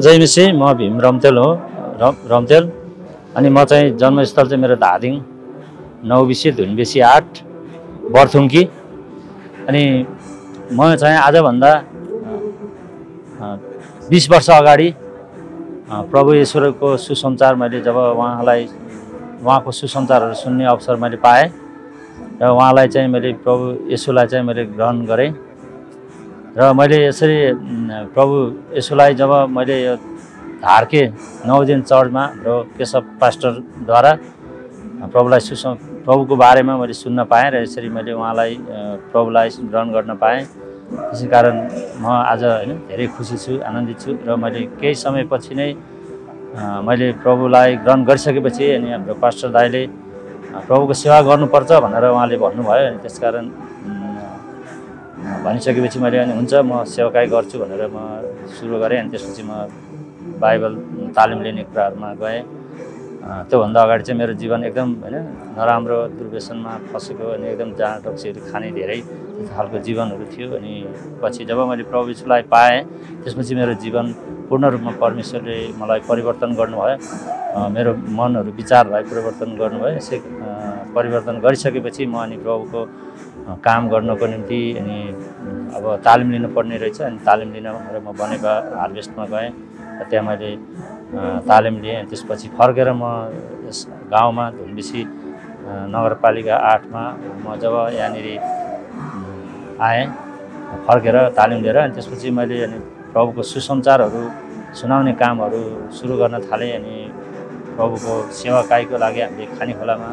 जय मिसी, म भीम रम्तेल हो, रम्तेल। अनि म चाहिँ जन्मस्थल चाहिँ मेरो धादिङ, नौबिसी धुनबेसी 8 बर्थुङ्की। अनि म चाहिँ आजभन्दा 20 वर्ष अगाडि प्रभु ईश्वरको सुसमाचार मैले जब उहाँको सुसमाचारहरू सुन्ने अवसर मैले पाएँ र उहाँलाई चाहिँ मैले प्रभु येशूलाई चाहिँ मैले ग्रहण गरेँ। र मैले यसरी प्रभु येशूलाई जब मैले यो धारके नवदिन चर्चमा हाम्रो केशव पास्टरद्वारा प्रभुको बारेमा मैले सुन्न पाएँ र यसरी मैले उहाँलाई प्रभुलाई ग्रहण गर्न पाएँ। त्यसै कारण म आज धेरै खुसी छु, आनन्दित छु। र मैले केही समयपछि नै मैले प्रभुलाई ग्रहण गरिसकेपछि अनि हाम्रो पास्टर दाइले प्रभुको सेवा गर्नुपर्छ भनेर उहाँले भन्नुभयो। अनि त्यसकारण भनिसकेपछि मैले अनि हुन्छ म सेवाकाई गर्छु भनेर म सुरु गरेँ। अनि त्यसपछि म बाइबल तालिम लिने कुराहरूमा गएँ। त्योभन्दा अगाडि चाहिँ मेरो जीवन एकदम नराम्रो दुर्व्यसनमा फसेको अनि एकदम जाँड रक्सीहरू खाने धेरै खालको जीवनहरू थियो। अनि पछि जब मैले प्रभु यीशुलाई पाएँ त्यसपछि मेरो जीवन पूर्ण रूपमा परमेश्वरले मलाई परिवर्तन गर्नुभयो। मेरो मनहरू विचारलाई परिवर्तन गर्नुभयो। यसै परिवर्तन गरिसकेपछि म अनि प्रभुको काम गर्नको निम्ति अनि अब तालिम लिनुपर्ने रहेछ। अनि तालिम लिन भनेर म बनेपा हार्भेस्टमा गएँ। त्यहाँ मैले तालिम लिएँ। त्यसपछि फर्केर म यस गाउँमा धुनबेसी नगरपालिका 8मा म जब यहाँनिर आएँ फर्केर तालिम लिएर, अनि त्यसपछि मैले अनि प्रभुको सुसमाचारहरू सुनाउने कामहरू सुरु गर्न थालेँ। अनि प्रभुको सेवाकाईको लागि हामीले खानीखोलामा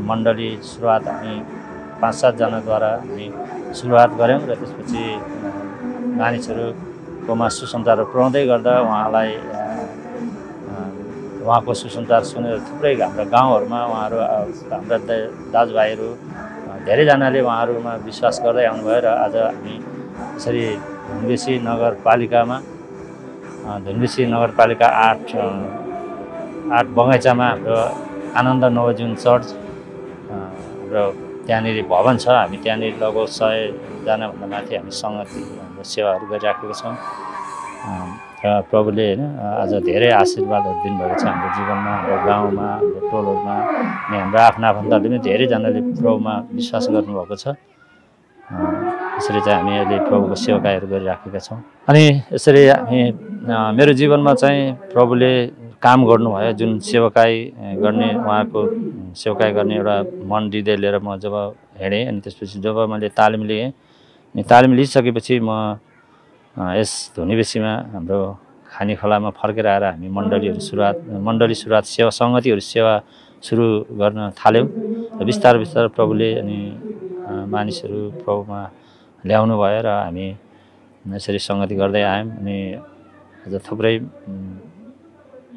मण्डली सुरुवात हामी 5-7 जनाद्वारा हामी सुरुवात गऱ्यौँ। र त्यसपछि मानिसहरूकोमा सुसमाचारहरू पुर्याउँदै गर्दा उहाँको सुसमाचार सुनेर थुप्रै हाम्रा गाउँहरूमा उहाँहरू हाम्रा दाजुभाइहरू धेरैजनाले उहाँहरूमा विश्वास गर्दै आउनुभयो। र आज हामी यसरी धुनबेसी नगरपालिका 8 बगैँचामा हाम्रो आनन्द नवजीवन चर्च हाम्रो त्यहाँनिर भवन छ। हामी त्यहाँनिर लगभग 100 जनाभन्दा माथि हामी सङ्गति हाम्रो सेवाहरू गरिराखेका छौँ। र प्रभुले आज धेरै आशीर्वादहरू दिनुभएको छ हाम्रो जीवनमा, हाम्रो गाउँमा, हाम्रो टोलहरूमा अनि हाम्रो आफ्ना आफन्तहरूले पनि धेरैजनाले प्रभुमा विश्वास गर्नुभएको छ। यसरी चाहिँ हामी अहिले प्रभुको सेवाकाईहरू गरिराखेका छौँ। अनि यसरी हामी मेरो जीवनमा चाहिँ प्रभुले काम गर्नुभयो। जुन सेवाकाई गर्ने उहाँको सेवाकाई गर्ने एउटा मन हृदय लिएर म जब हिँडेँ अनि त्यसपछि जब मैले तालिम लिएँ अनि तालिम लिइसकेपछि म यस धुनीबेसीमा हाम्रो खानीखोलामा फर्केर आएर हामी मण्डली सुरुवात सेवा सङ्गतिहरू सेवा सुरु गर्न थाल्यौँ। र बिस्तारै बिस्तारै प्रभुले अनि मानिसहरू प्रभुमा ल्याउनु भयो र हामी यसरी सङ्गति गर्दै आयौँ। अनि अझ थुप्रै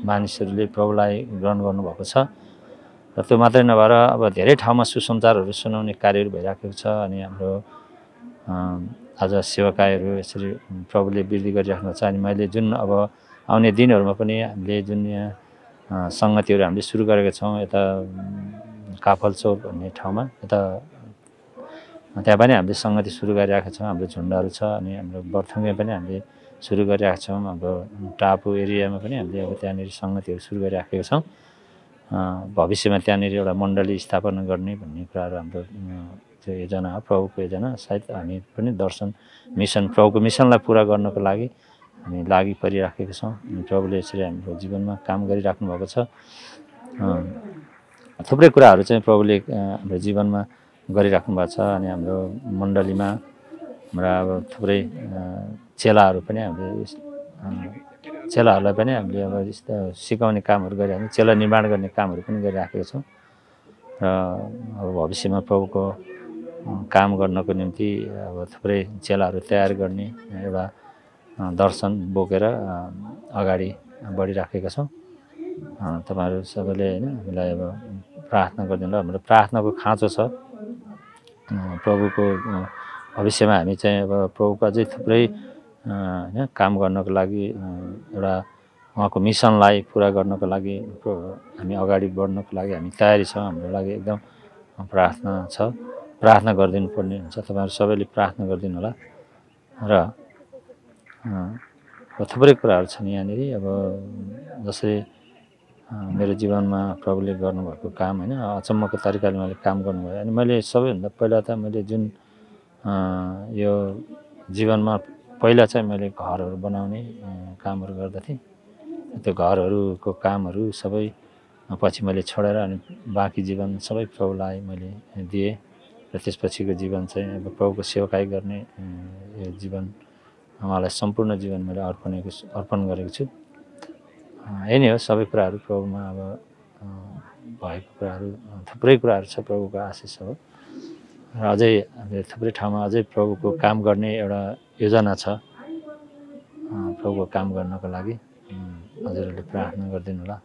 मानिसहरूले प्रभुलाई ग्रहण गर्नुभएको छ। र त्यो मात्रै नभएर अब धेरै ठाउँमा सुसमाचारहरू सुनाउने कार्यहरू भइराखेको छ। अनि हाम्रो आज सेवाकाईहरू यसरी प्रभुले वृद्धि गरिराख्नु छ। अनि मैले जुन अब आउने दिनहरूमा पनि हामीले जुन यहाँ सङ्गतिहरू हामीले सुरु गरेका छौँ यता काफलचोक भन्ने ठाउँमा, त्यहाँ पनि हामीले सङ्गति सुरु गरिरहेका छौँ। हाम्रो झुन्डहरू छ। अनि हाम्रो बर्थुङमा पनि हामीले सुरु गरिरहेका छौँ। हाम्रो टापु एरियामा पनि हामीले अब त्यहाँनिर सङ्गतिहरू सुरु गरिराखेका छौँ। भविष्यमा त्यहाँनिर एउटा मण्डली स्थापना गर्ने भन्ने कुराहरू हाम्रो त्यो योजना हो, प्रभुको योजना। सायद हामी पनि प्रभुको मिसनलाई पुरा गर्नको लागि हामी लागि परिराखेका छौँ। अनि प्रभुले यसरी हाम्रो जीवनमा काम गरिराख्नु भएको छ। थुप्रै कुराहरू चाहिँ प्रभुले हाम्रो जीवनमा गरिराख्नु भएको छ। अनि हाम्रो मण्डलीमा हाम्रा अब थुप्रै चेलाहरू पनि चेलाहरूलाई पनि हामीले अब सिकाउने कामहरू गरिरहेको छौँ। चेला निर्माण गर्ने कामहरू पनि गरिराखेका छौँ। र अब भविष्यमा प्रभुको काम गर्नको निम्ति अब थुप्रै चेलाहरू तयार गर्ने एउटा दर्शन बोकेर अगाडि बढिराखेका छौँ। तपाईँहरू सबैले हामीलाई अब प्रार्थना गरिदिनु ल। हाम्रो प्रार्थनाको खाँचो छ प्रभुको भविष्यमा। हामी चाहिँ अब प्रभुको अझै थुप्रै काम गर्नको लागि एउटा उहाँको मिसनलाई पुरा गर्नको लागि हामी अगाडि बढ्नको लागि हामी तयारी छौँ। हाम्रो लागि एकदम प्रार्थना छ, प्रार्थना गरिदिनु पर्ने हुन्छ। तपाईँहरू सबैले प्रार्थना गरिदिनु होला। र थुप्रै कुराहरू छन् यहाँनिर। अब जसरी मेरो जीवनमा प्रभुले गर्नुभएको काम होइन, अचम्मको तरिकाले मैले काम गर्नुभयो। अनि मैले सबैभन्दा पहिला त मैले जुन यो जीवनमा पहिला चाहिँ मैले घरहरू बनाउने कामहरू गर्दथेँ। त्यो घरहरूको कामहरू सबै पछि मैले छोडेर अनि बाँकी जीवन सबै प्रभुलाई मैले दिएँ। र त्यसपछिको जीवन चाहिँ अब प्रभुको सेवाकाई गर्ने यो जीवन उहाँलाई सम्पूर्ण जीवन मैले अर्पण गरेको छु। यही नै हो सबै कुराहरू प्रभुमा अब भएको कुराहरू थुप्रै कुराहरू छ प्रभुको आशिष हो। र अझै थुप्रै ठाउँमा अझै प्रभुको काम गर्ने एउटा योजना छ। प्रभुको काम गर्नको लागि हजुरहरूले प्रार्थना गरिदिनु होला।